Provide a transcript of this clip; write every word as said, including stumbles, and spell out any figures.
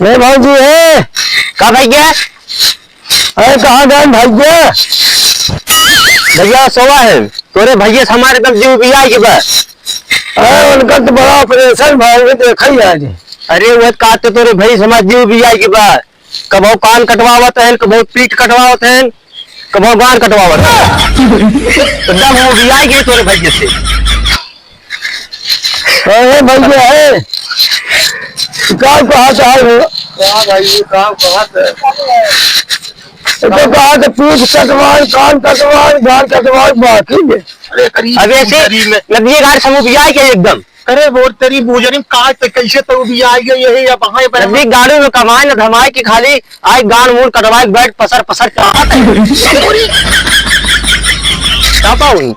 ए भौजी, ए। का भैया? अरे, कहाँ गए भैया? भैया सोवा है। तोरे भैया से हमारे एकदम जीव उबियाइ के बा। अरे, उनका तो बड़ा operation भा, देखा ही आज। अरे, वो का तो तोरे भैया से हमारे जीव उबियाइ के बा। कबहुँ कान कटवावत हैं, कबहुँ पीठ कटवावत हैं, कबहुँ गान कटवावत हैं। एकदम उबियाइ गए तोरे भैया से। अरे भैया, है का कहत है हो? का भाई, ये का कहत है? ये तो कहत है, पीठ कटवान, कान कटवान, गान कटवान, बाकी है। अरे करीब अब ऐसे करीब में। नदिये गाड़ से उबियाइ गए एकदम। अरे वो तेरी बुजरी में का, ते कैसे तो उबियाइ गए, यही अब हाँ पर नदी गाड़ू में कमाए न धमाए कि खाली आइ गान मून कटवाए, बैठ पसर पसर चाहत है। का पाऊँ?